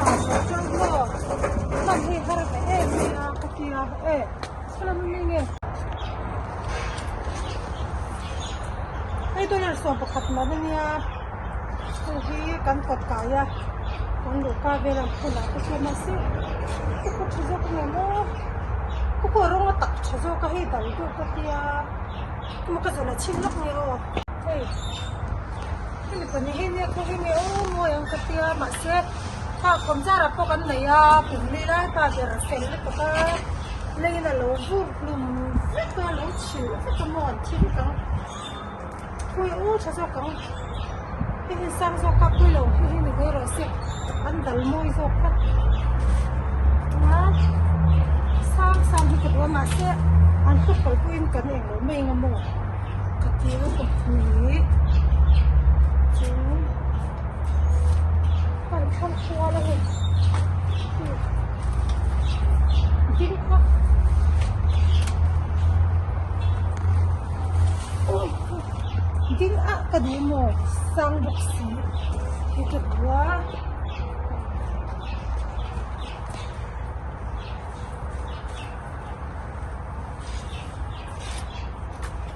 Tah chuan maw hman hi har ve em mai a ka tia e salam a mi nge hei dollar 11 man ania hei hi kan kawt kai a kan luhka vel ang phunah te chuan mahse ka khaw tha zawk a ni maw ka khaw rawng a tak tha zawk a hei dal deuh ka tia emaw ka zawh la chhin lawk nge aw hei. Hemi pahnih hi nia khaw hi nge aw mawi ang ka tia mahse kha kawmzarah pawh kan nei a kum li lai pa ber fel lutuk a leiin a lo vur hlum vek a lo chhilh vek a maw an thi vek ang khawi aw tha zawk ang hei hi sang zawk a khawi lo hei hi ni mai rawh se an dal mawi zawk tlat a sang sang hi ka duh a mahse an hlu pawlh pawhin kan englo mai ang a maw. Ka tir pahnih chu hman thlang kual a ni ding kha ding ah ka duh maw sang bawk si hi ka duh a.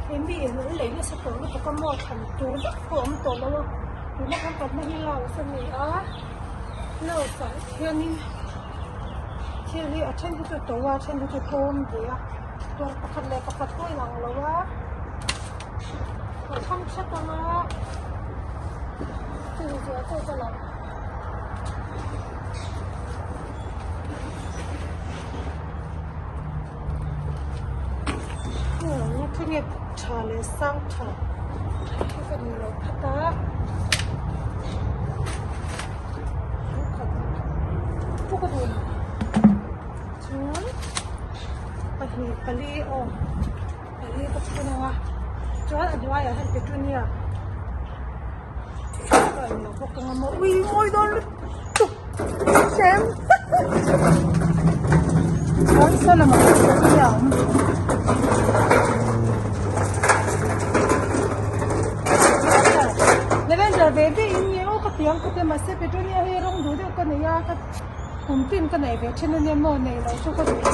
He mi in an lei nasa tawh lutuk a maw thlan tur vak pawh a awm tawh lo a tuna kan kalna hi Laos a ni a Laos ah hianin thil hi a then hi chu a to a a then hi chu a tlawm ve a dawr pakhat leh pakhat pawh a inang lo a a thlang hrep ang a chu zual tawk a lang. Khawnge tha leh sang tha hi ka duh lo phat a puk a duh chuan pahnih pali aw pali ka phun ang a chuan a hnuaiah hian petunia ka englo bawk ang a maw ui mawi dawn lutuk sem chuan saw lamah hian petunia a awm lavender ve ve in nge aw ka ti ang ka ti a mahse petunia hi rawng duh deuh ka nei a ka kum tin ka neih ve thin ania maw nei lo chu ka duh lo.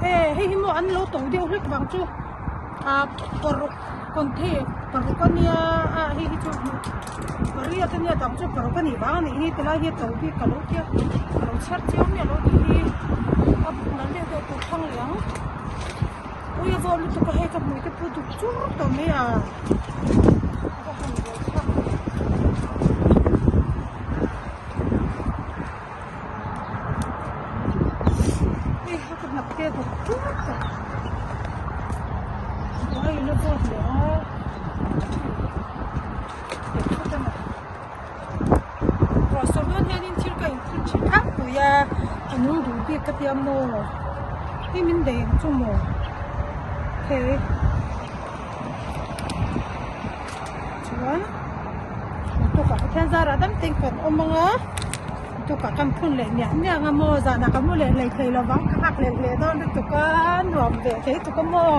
Hei hi maw an lo to deuh hlek vang chu ah paruk container paruk a nia a hei hi chu pariat a nia dang chu paruk a nih vang a nih hi tilai hi a to bik ka lo tia ka lo chhiar chiang miah lo tih hi a buk nalh deuh deuh tur thlang leh ang ui a vawt lutuk a hei ka hmui te pawh duk chur tawh mai a. Ka han buai thlak hei a ka hnap te duk chur tawh hei la vawt leh a ruah sawh dawn hianin thil ka inphun thin tlangpui a a nung duh bik ka tia maw hei min daih ang chu maw hei. Chuan tukah Pathian zarah dam te kan awm ang a tukah kan phun leh miah miah ang a maw zanah ka mu leh hlei thei lo vang ka nghak leh hle dawn lutuk a nuam ve thei tuk a maw.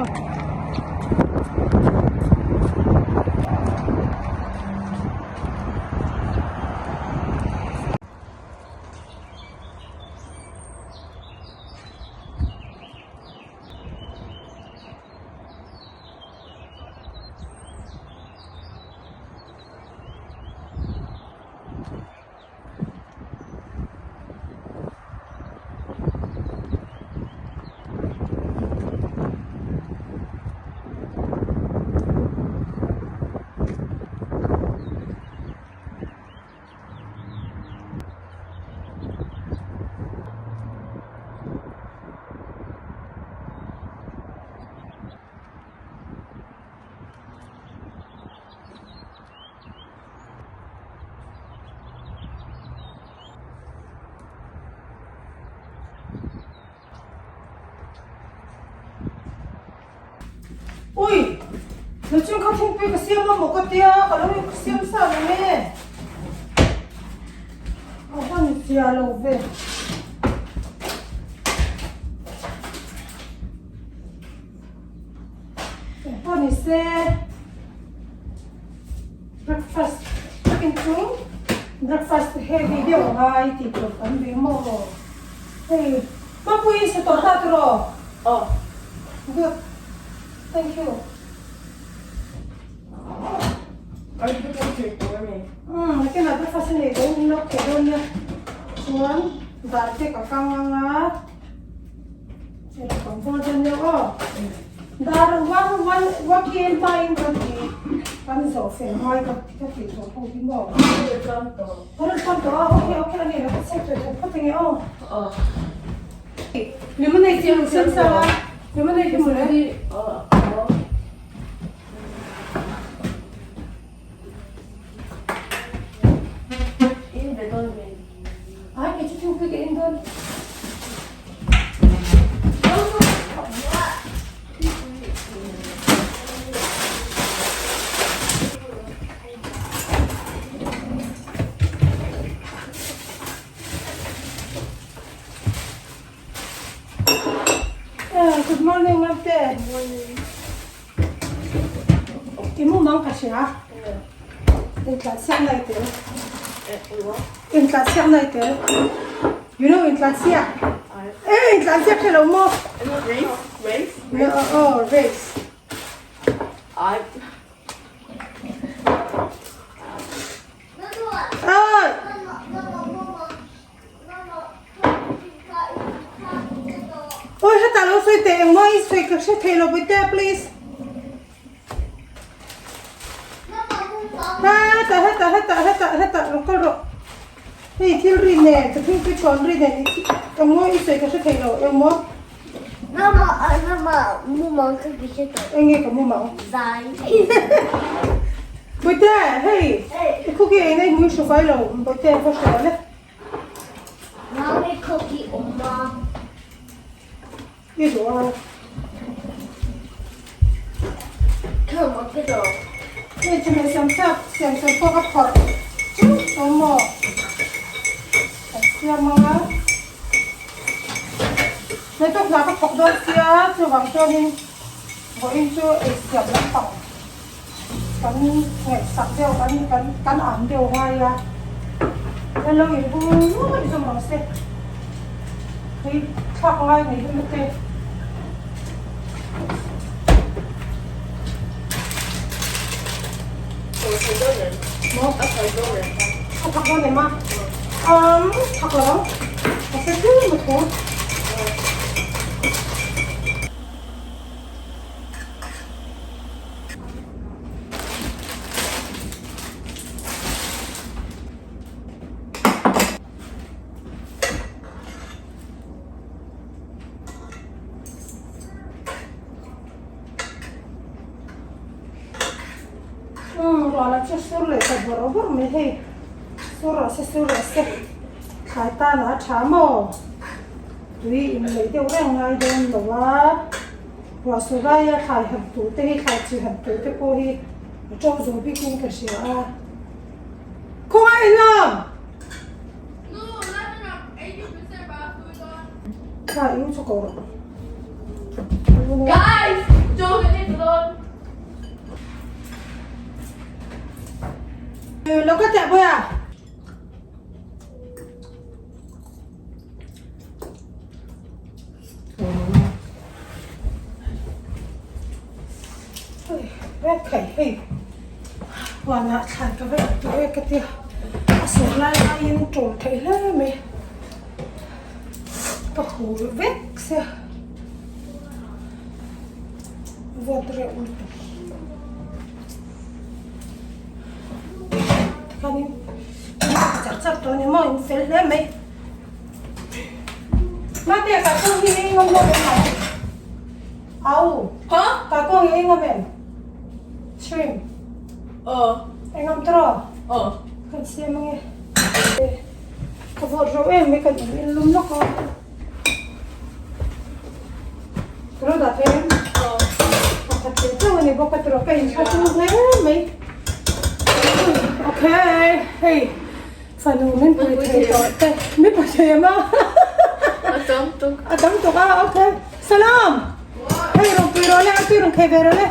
Ui! Na chuan kha thingpui ka siam a maw ka tia, ka lo siam sa lo nge? A van zia lo ve. Engpawh ni se breakfast takin chu breakfast heavy deuh a ngai tih tur kan ve maw? Hei Mapuii sa tawh ta tiraw? Aw. Good. Thank you. Ai chu ka thei tur a ni. Umm nakinah breakfast a nei dawn in lo thei dawn nia. Chuan dal te ka kang ang a. Hei kan bawl dawn nia aw. Dar one one one pm hmain kan ti kan zawh fel ngai ka ka tih tawh ho hi maw. Ka chuan tawh. Ka rawn chuan tawh a okay okay a ni lo ka check tawh tawh phawt ange aw. Aw. Lemonade hi an siam sa a lemonade hi mawle. Aw aw. In ve dawn ve. Ai kei chu thingpui ka in dawn. Good morning Mate. Good morning. I mumang ka hria. Intlansiak na i tel. Intlansiak na i tel. You know intlansiak? Eh, intlansiak hre lo maw? Race? Race? No, oh, race. I... Ah! Oi hetah lo sawi teh engmaw i sawi ka hre thei lo Bawihte please. Hetah hetah hetah hetah hetah lo kal rawh. Hei thil ri nen ka thingpui tawn ri nen engmaw i sawi ka hre thei lo engmaw. Enge ka mumang. Bawihte hei i cookie ei na i hmui hru fai lo Bawihte va hre le. Mami cookie awm a. I duh a. Come on, ka duh. Hei chawhmeh siam chak siam siam pawh ka phawrh chu awm maw? Kan siam ang a. Hnaithawk hna ka thawk dawn sia chuvang chuanin vawiin chu ei siam lampang kan ngaihsak deuh kan kan kan am deuh ngai a kan lo in bung nuai zawm rawh se hei thlak ngai nei hi mate. Maw a thak dawn em a umm thak lo ang a se tlem a thu. Umm ruahla chu sur leh ta bawrh bawrh mai hei sur rawh se sur rawh se thlai tan ah a tha maw. Tui inneih deuh reng ngai dawn lo a, ruah su laia thlai han tuh te hi thlai chi han tuh te pawh hi a to zo bikin ka hria a. Khawngaih lam! Kha i u chu ko rawh. Guys! Chaw kan ei ta dawn. Lo ka teh bawi a. Hei hei huanah thlai ka vek tawh e ka tia a sawr lai laiin ṭawl theih hle mai ka huh vek sia vawt reuh lutuk. Tikhanin char char tawh a ni maw in fel hle mai. Mate ka kawng hi ei ngam lo em ang? Au. Ha? Ka kawng hi ei ngam em? Shrimp. Aw. Ei ngam tawh? Aw. Kan siam ange. Ka vawt reuh em mai kan in in lum lawk a. Ka lo dah thei em? Aw. Pakhat tel chauh a. bawk a tiraw ka inthla tung hle mai. Okay, hei fanu min pui thei tawh te min pui thei em a? A tam tuk. A tam tuk a, okay. Salam! Hei rawn pui rawh le, a tui rawn khei ve rawh le.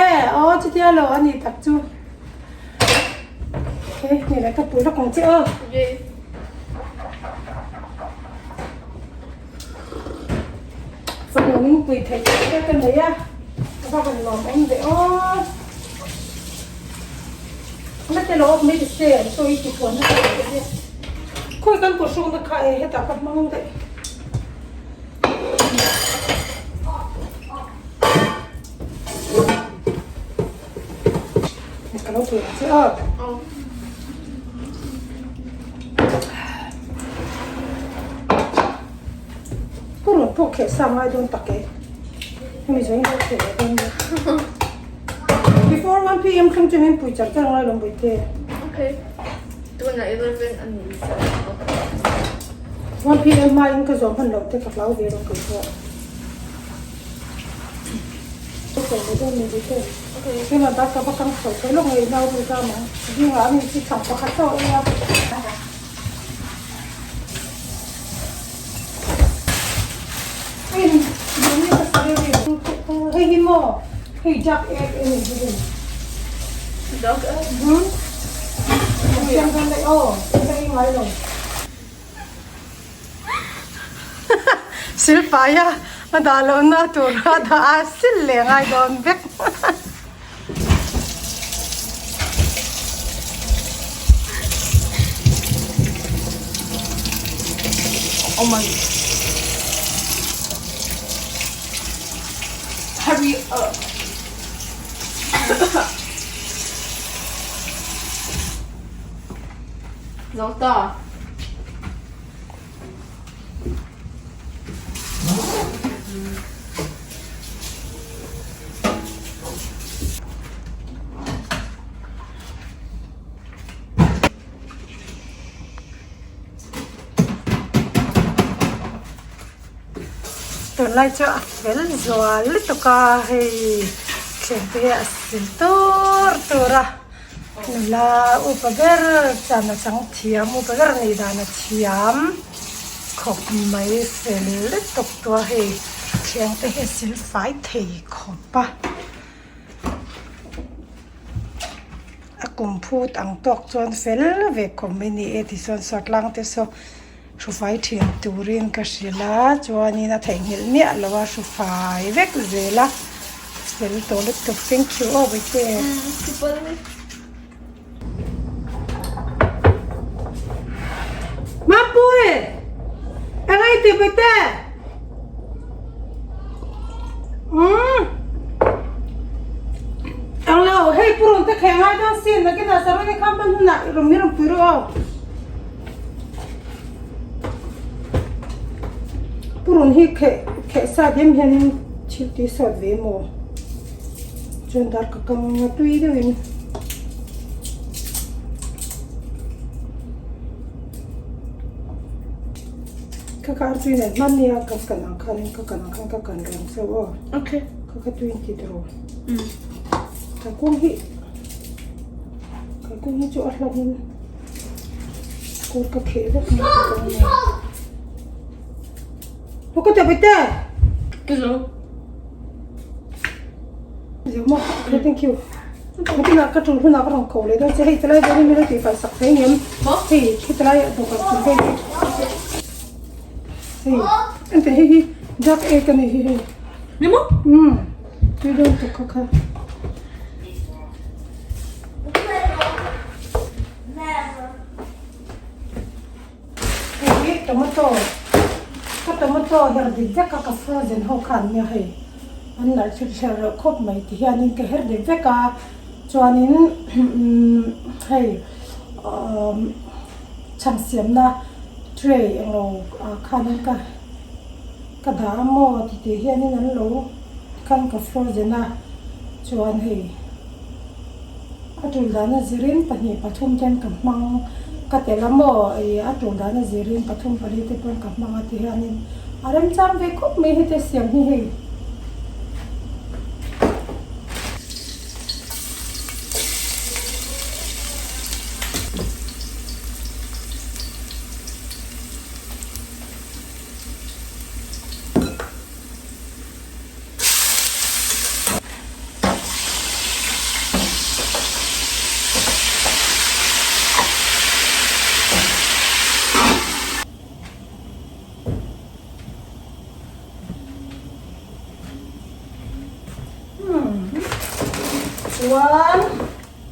E, aw chutia lo a ni tak chu. Okay, ni le ka pui rawk ang che aw. Fanu min pui theih tak te ka nei a, ka va han lawm awm ve aw. La te lo awk mai ta se, chaw i ti thuan nasa teh nia. Khawi kan kut hrukna kha e hetah ka hmang daih. Ka lo pui ang che aw. Ka rawn pawh kheh sa ngai dawn tak e. Hemi zawng in lo kheh leh dawn nia. Before 1 pm thleng chu min pui char char ngai lo Bawihte. Okay. Tunah 11 a ni sa. 1 pm hma in ka zawm hman lo te ka hlau ve rawh kei pawh. Ka sawi leh dawn ni Bawihte. Okay. Tunah dar ka va kang chho thei lawk ngei nau ru zam ang. Zingah a ni chi chhang pakhat chauh a ei a. Hei hi maw hei duck egg a ni hi Duck egg? Siam dawn daih aw ka ei ngai lo. Silpaia a dah lohna tur a dah a sil leh ngai dawn vek. Oh my Hurry up. Zo ta. Tunlai chu a fel zual lutuk a hei thleng te hi a sil tur tur a nula upa ber chuan a chang thiam upa ber nih dan a thiam khawp mai fel lutuk tua hei thleng te hi a sil fai thei khawp a. A kum phut ang tawk chuan fel ve khawp mai ni e tichuan sawtlang te saw hrufai thin turin ka hrilh a chuanin a theihnghilh miah lo a hrufai vek zel a fel tawh lutuk thank you aw bawihte. Mapui eng a i tih bawihte umm eng lo hei purun te kheng ngai dawn sin nakinah saroni kha hman hunah i rawn mi rawn pui rawh aw purun hi kheh kheh sa diam hianin thil tui sawt ve maw chuan dar ka kang a tui deuhin. Ka kar tui nen hman nia ka kan ang khan ka kan ang khan ka kan reng cheu aw. Okay. Ka ka tui ti tawh. Ka kung hi ka kung hi chu a hlawm in kur ka kheh vek mai ka kung nen. Ho ka te bete. Ka zo. Zo maw? Okay, thank you. Nakinah ka tul hunah ka rawn ko leh dawn che. Hei tilai dawn in min lo tihfai sak thei ngem. Hei khitilai a dawkah tur hei. Hei ente hei hi duck egg a ni hi hei. Ni maw? Umm tui dawn tuk kha kha. Hei hi tomato ka tomato her dik vek a ka frozen ho kha an nia hei an nalh thil thler reuh khawp mai ti hianin ka her dik vek a chuanin umm hei umm chhang siamna tray englo ah khanin ka ka dah a maw ti tih hianin an lo khan ka frozen a chuan hei. A tul dana zirin pahnih pathum ten ka hmang ka tel a maw ih a tul dana zirin pathum pali te pawn ka hmang a ti hianin a remchang ve khawp mai heti siam hi hei. Chuan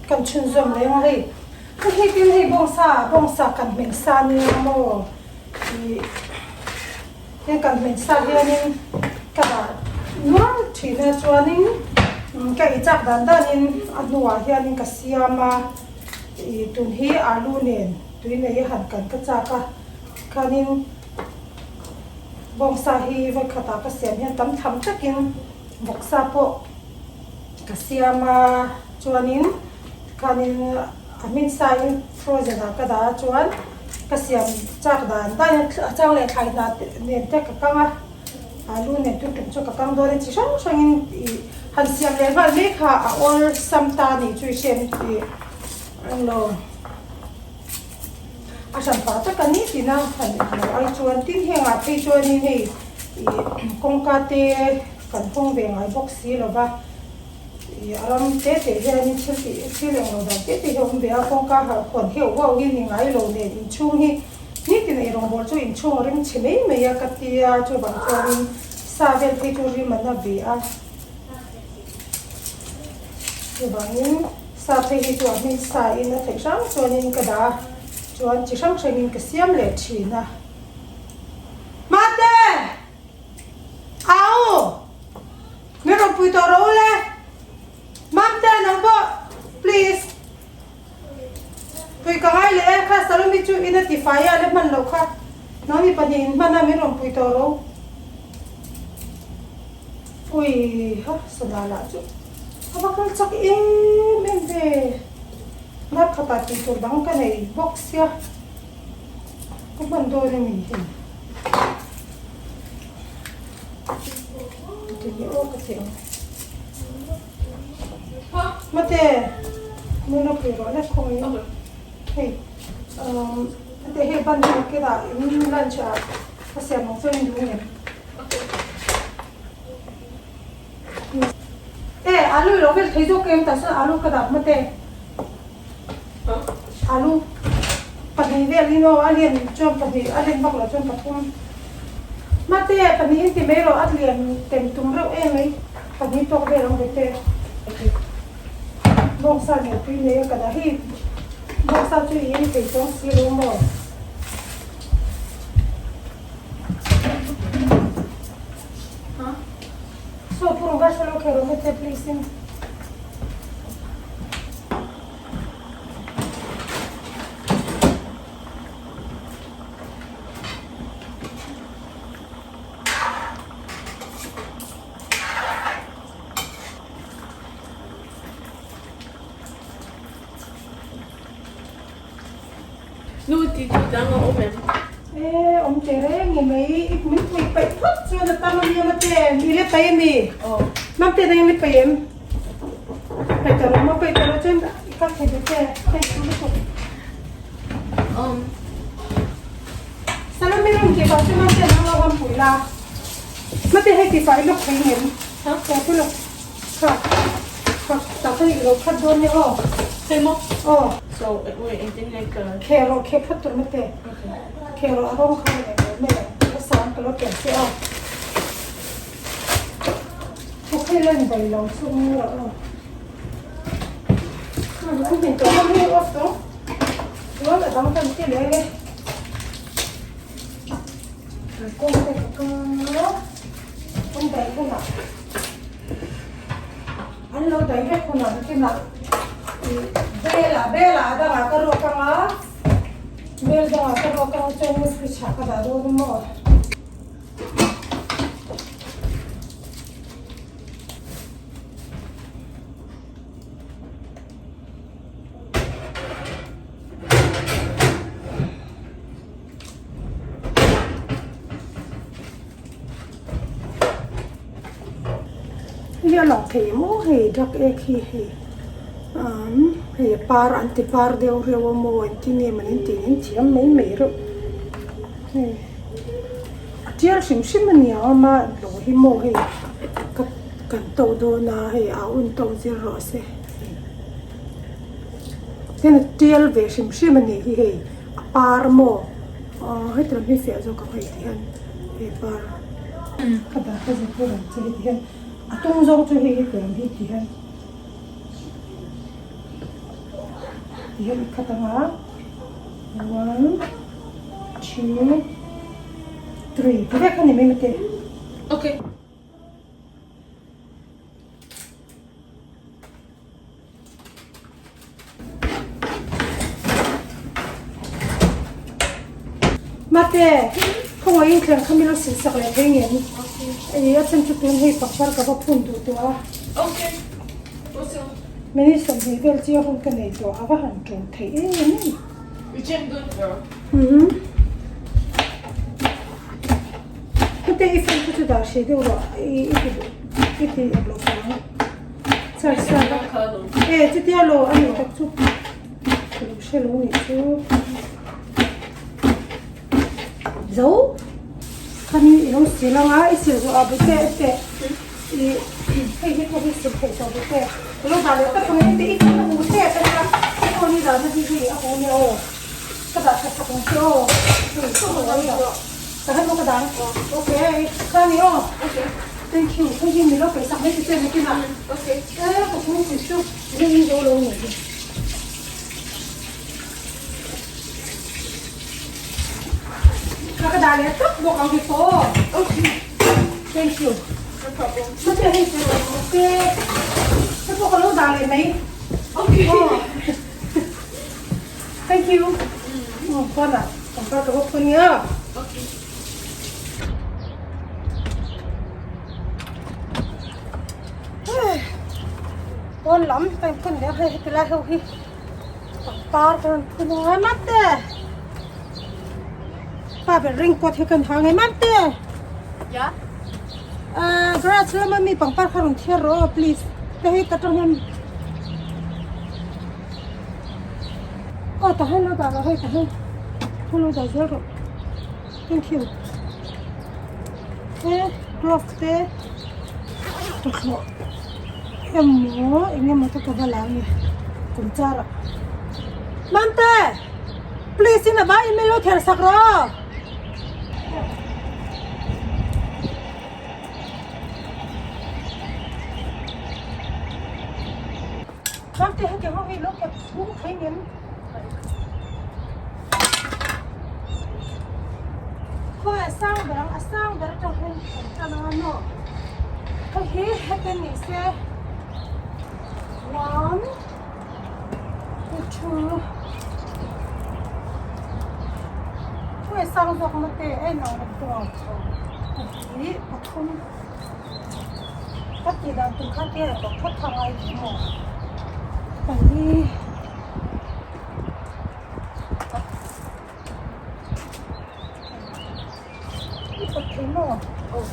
kan chhunzawm reng a hei. Hei hi tin hei bawngsa bawngsa kan hmeh sa nia maw ih heng kan hmeh sa hianin ka dah nual thin a chuanin ka ei chak dan danin a hnuah hianin ka siam a ih tun hi alu nen tui nei a han kan ka chak a khanin bawngsa hi vawikhatah ka siam hian tam tham takin vawksa pawh ka siam a chuanin khanin a hmin sain frozen ah ka dah a chuan ka siam chak dan dan in a chang leh thlai hna nen te ka kang a alu nen tum tum chu ka kang dawn a chi hrang hrang in ih han siam leh nghal mai kha a awlsam ta a nih chu i hriat tih englo a hran pah tak a ni tina han lo ai chuan tin heng ah phei chuanin hei ih kawngka te kan hawng ve ngai bawk si lo va. Ih a ram te te hianin thil tih thil englo dan te te hi a awm ve a, kawngka harh khawn heuh huau hi ni ngai lo nen inchhung hi nitin ei rawngbawl chu inchhung a ring chhe mai mai a ka tia chuvang chuanin sa vel phei chu rim an a ve a chuvangin sa phei hi chu a hming sa in a theih hrang chuanin ka dah a chuan chi hrang hrangin ka siam leh thin a. Mate! Au! Min rawn pui tawh rawh u le. Mamte nang pawh please. Pui ka ngai leh e, kha Salome chu in a ti fai a la hman loh kha. Nang ni pahnih in hman a min rawn pui tawh rawh u. Ui ha sana lah chu a va kal chak em em ve. Lap khatah tih tur dang ka nei bawk sia. Ka hman dawn a ni hei. Mate, min lo pui rawh le khawngaih hei umm heti hei ban hi kila in lunch ah ka siam ang chuan in duh ngem e alu i lo vel thei zawk em tah chuan alu ka dah mate alu pahnih vel in aw a lian chuan pahnih a len vak loh chuan pathum mate pahnih in ti mai rawh a lian tem tum reuh em mai pahnih tawk vel ang vete bawngsa nen tui nei a ka dah hei bawngsa chu i ei thei chuang si lo maw. So purung ka hre lo kher awm e te please in. Nu ti tu dang a awm em? E awm teh reng i mai i min pui paih phawt chuan a tam ania mate i le paih ami? Aw. Mamte dang i le paih em? Paih ta lo maw paih ta lo chuan i kal thei duh che thank you lutuk. Awm. Salome rawn tih vang chuan mamte nang lo han pui la. Mate hei ti fai lawk thei ngem? Ha? Ka pui lawk. Kha kha tah khan i lo khat dawn nia aw. Hei maw? Aw. So wait engtin nge ka. Khe rawh khe phawt tur mate. Okay. Khe rawh a rawng kha leh lo mai ang. Ka sang ka lo ken che aw. Thawk hei la in bai lo chu nge rawh aw. An hmin tawh hlawm hi off tawh. Chuan a dang kan ti leh ange. Kawng te ka kang a. An daih hunah an lo daih vek hunah nakinah ih bel ah bel ah a dangah ka ruak ang a bel dangah ka ruak ang a chuan fridge ah ka dah dawn a maw. Hei a lang thei maw hei duck egg hi hei umm hei a par an ti par deuh reuh a maw engtin nge maw an tih in thiam mai mai reuh hei a tial hrim hrim a ni ang a ma lo hi maw hei ka kan to dawn a hei a un to zir rawh se hei tin a tial ve hrim hrim a ni hi hei a par maw aw heti lam hi fiah zawk ang hei ti hian hei par ka dah ka zep ber ang che heti hian a tung zawng chu hei heti lam hi ti hian. Tihian i khat anga one two three ti vek a ni mai mate. Okay. Mate, khawngaih in thleng kha min lo sil sak leh thei ngem? Ei a chhan chu tun hei pakpar ka va phun duh tawh a. Okay. Minute 20 vel chiah hun ka nei tawh a va han ṭawm theih em em. You can do it girl. Mhm. Hete i phone kha chu dah hrih deuh rawh i i ti i ti ep loh palh ang. Char sa e chutia lo a nih tak chu ka lo hre lo nih chu. Zo khanin i lo sil ang a i sil zawh ah bute te i hei hi pawh hi sil theih tawh bute ka lo dah leh tak ang e te i phone a hu tep a nia i phone i dahna hi hei a hu nia aw ka dah tha sak ang che aw hei ka hu a nia ka han maw ka dah ang okay kha ni aw thank you hei hi mi lo peih sak mai ti che nakinah e ka chhungpui chu ring zo lo ni hi. Ka ka dah leh tawp bawk ang hi pawh. Okay. Thank you. No problem. Mate hei chu okay. Hei pawh ka lo dah leh mai. Okay. Oh. Thank you. Oh, kwana. Pangpar ka bawk nia. Okay. Pawn lam ka inphun leh a hei heti lai ho hi. Pangpar ka rawn phun a ngai mat te pa ber ring pawt hi kan ha ngai mat te ya ah garage lama mi pangpar kha rawn thiar rawh aw please te hei ta tang hian aw tah hian lo dah rawh hei tah hian khaw lo dah zel rawh thank you te glove te tawthlawh emaw eng emaw te ka va la nge kum char ah Mante please in a vai in min lo ther sak rawh Mante hetiang ho hi lo pawt chhung thei ngem. Khawi a sang ber ang a sang ber atang hian kan tan ang a maw hei hi heti ni se one two khawi a sang zawk na te a inang reng tawh ang pahnih pathum ka tih dan tur kha te a tawp phawt kha a ngai tih maw pali. I pawt thei maw? Aw.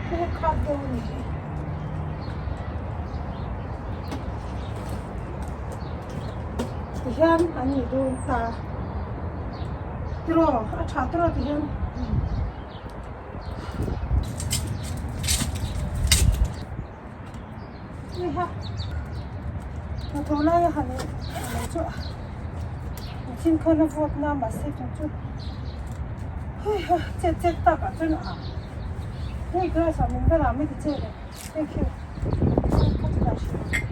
Hei hi khat deuh a ni hi. Tihian an nih dawn ta. Tiraw a tha tiraw tihian. Heiha hnathawh lai a han lo chu a chin khan a vawt na mahse tun chu heiha chet chet tak ah chuan a hei glass ah min va dah mai ta che le thank you ka ti dah hrih.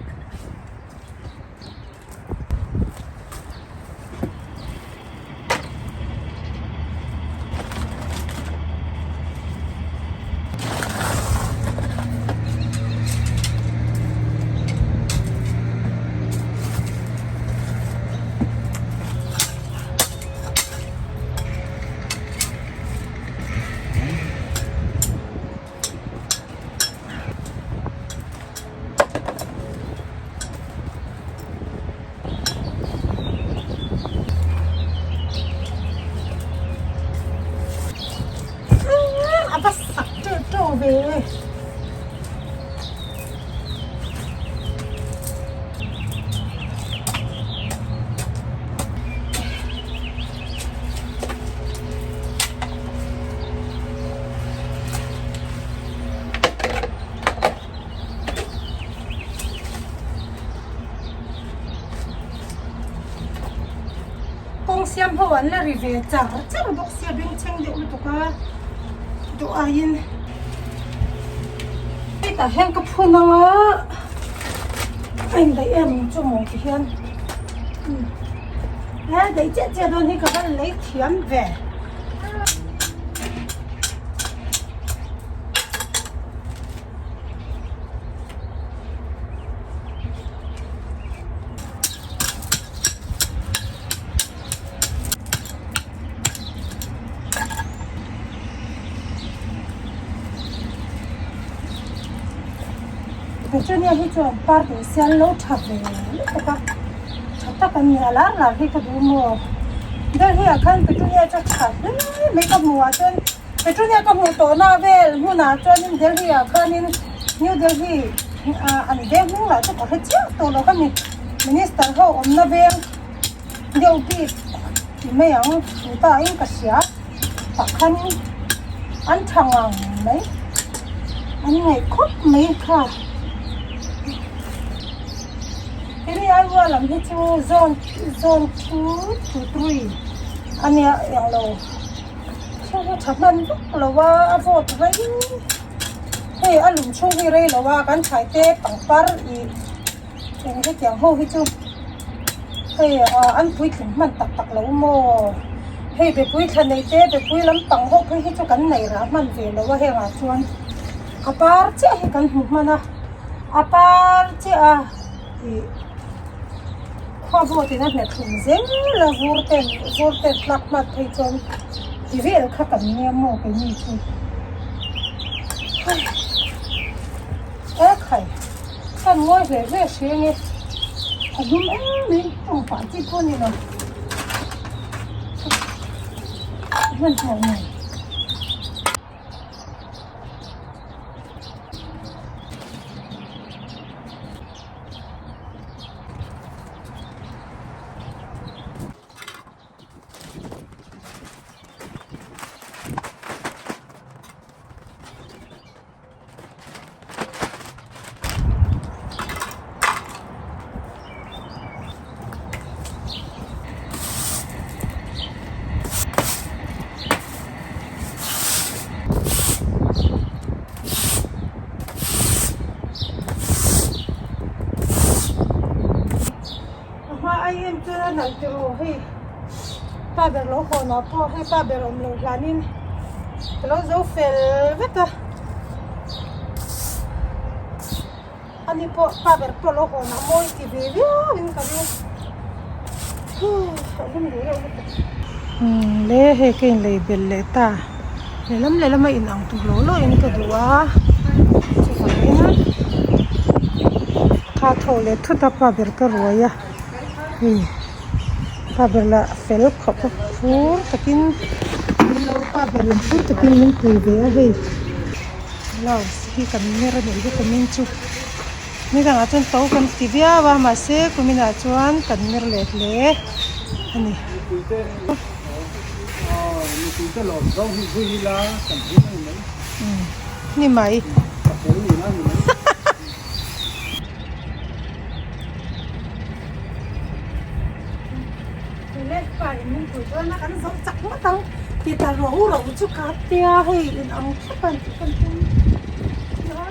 A va sak teuh teuh ve e. Kawng siam ho an la ri ve char char bawk sia bengchheng deuh lutuk a duh aiin. tah hian ka phun ang a a indaih em ang chu maw ti hian he daih chiah chiah dawn hi ka van lei thiam ve. Petunia hi chuan par duh sial lo tha ve lutuk a tha tak an ni a lar lar hi ka duh maw Delhi ah khan Petunia chu tha hle mai ka hmuh ah chuan Petunia ka hmuh tawh na vel hmunah chuanin Delhi ah khanin New Delhi ah an veng hming lah chu ka hre chiah tawh lo a ni Minister ho awmna veng. Deuh bik ti mai ang chu ta in ka hria pakhan an tha ngang mai an ngaih khawp mai kha hemi Aiwa lam hi chu zone zone 2 to 3 ania englo thil hi tha hman vak lo a a vawt rei hei a lum chhung hi rei lo a kan thlai te pangpar ih. Eng hetiang ho hi chu hei ah an puitling hman tak tak lo maw hei bepui thla nei te bepui lampang ho phei hi chu kan nei rah hman ve lo a hengah chuan a par chiah hi kan hmu hman a a par chiah a ih khua vawt in a hmet hlum zel a vur ten vur ten tlak hmat phei chuan ti vel kha kan nia maw keini chu hei e khai. Kan ngawi hle hle hre nge a dum em em tawng pah chi pawh a ni lo hmanhmawh nen. A hma ai em chuan a nalh teh aw hei pa ber lo hawn ah pawh hei pa ber awm loh hlanin ka lo zo fel vek a ani pawh pa ber pawh lo hawn ah mawi ti ve viau in ka ring a lum duh reuh lutuk. Umm le hei ka inlei belh leh ta lehlam lehlam a inang tur lo lo in ka duh a chuvangin tha tho leh thut a pa ber ka ruai a hei pa ber lah fel khawp a phur takin min lo pa ber in phur takin min pui ve a hei blouse hi kan ner a nih hi kumin chu ni dangah chuan to kan ti viau a mahse kuminah chuan kan ner leh hle a ni. Ni mai. Pa in min pui dawn a kan zo chak ngawt ang ti ta ro ro chu ka tia hei in ang thlap a tih kan tum a.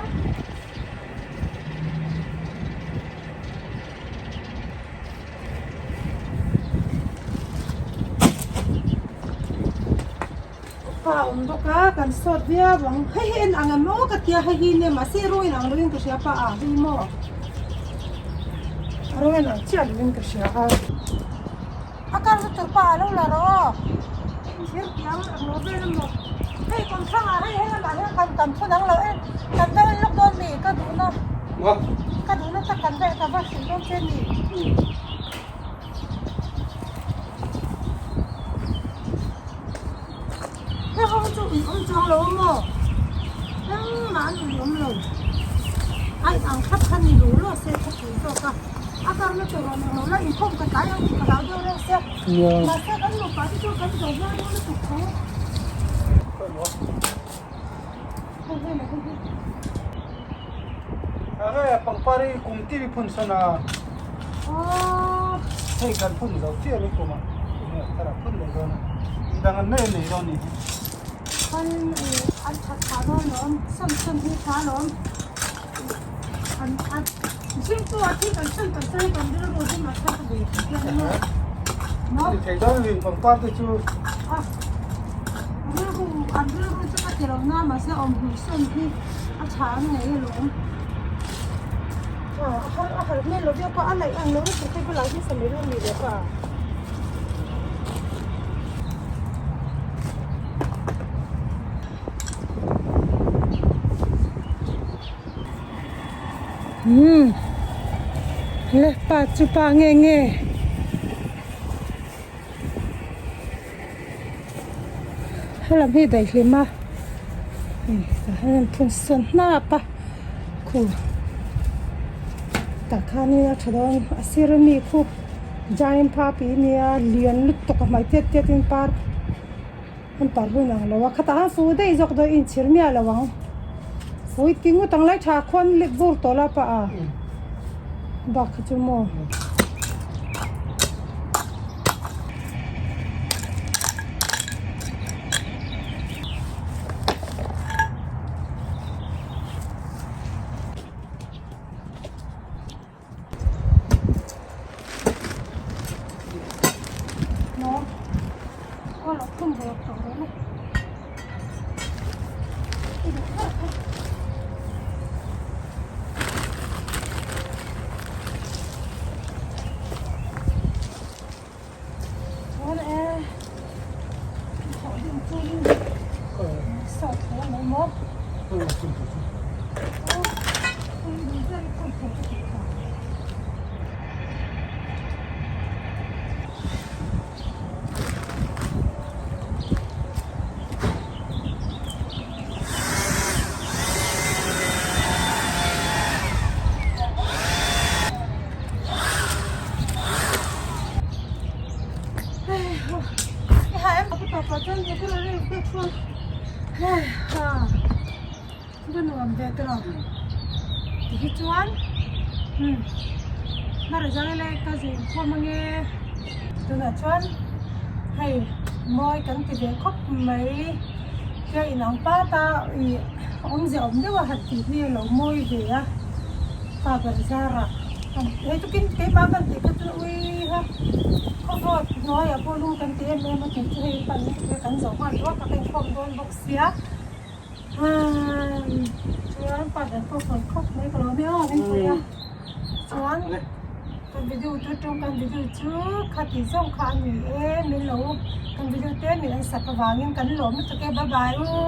Pa awm bawk a kan sawt viau ang hei hi en ang em aw ka tia hei hi nia mahse rawng in ang lovin ka hria pa a hei maw a rawng en ang chiah lovin ka hria a a kar na tur pa a lo la rawh aw thir tiang ang lo vel emaw hei kawmthlang ah hei hei lamah hian kan kan phun ang lo em kan va en lawk dawn mi ka duhna ka duhna tak kan va ka va hrilh dawn che ni. He ho chu ui awm chuang lo a maw? Engmah an ui awm lo. A in ang thlap kha ni lu lo se ka pui zawk a. A karna tur rawn ang lo la inkhawm ka tlai ang tih ka hlau deuh reuh sia. Mahse kan nupa te chu kan zo hma dawn lutuk tho. Hei hei leh hei hi. Enge pangpar hi kum tiri phun sawn a. Aww. Hei kan phun zo chiah ni kum ah. Enge thar a phun leh dawn a. Midang an nei nei dawn ni hi. Khan an that phah dawn lawm. Sawn sawn hi tha lawm. An an mihring chu a thil kan hran kan hran kan rilru hi mah thar ve hian maw maw Ni thei dawn lui pangpar te chu a rilru an rilru chu ka ti lo na mahse awm hmuh sawn hi a tha an nei alawm a har a har hmel lo viau pawh a laih ang lo lutuk hei bulah hian sa mai dawn ni leh pa. Umm le pa chu pa nge nge helam hi daihlim a hei tah hian an phun sawn hnap a khu tah khanin a tha dawn a sir ami khu giant puppy ania lian lutuk a hmai tiat tiat in par. An par hun ang lo a, khatah an fu daih zawk dawn inchhir miah lo ang. Fui ti ngut ang lai tha khuan lek vur tawh la pah a, bak kha chu maw. Tunah chuan hei mawi kan ti ve khawp mai tia inang pat a ih awmzia awm deuh a han tih hi a lo mawi ve a pa ber zarah hei tukin keimah kan tih kha chu ui ha khawvawt hnuaiah pawh lung kan ti em em a tih chu hei pan kan zo nghal duak a ka inkhawm dawn bawk sia. Chuan pa dan pawh sawi khawp mai ka lo nia aw min pui a chuan kan video chu tawngkan video chu khati zawng kha a ni e min lo kan video te min an sak avangin kan lawm lutuk e bye bye u.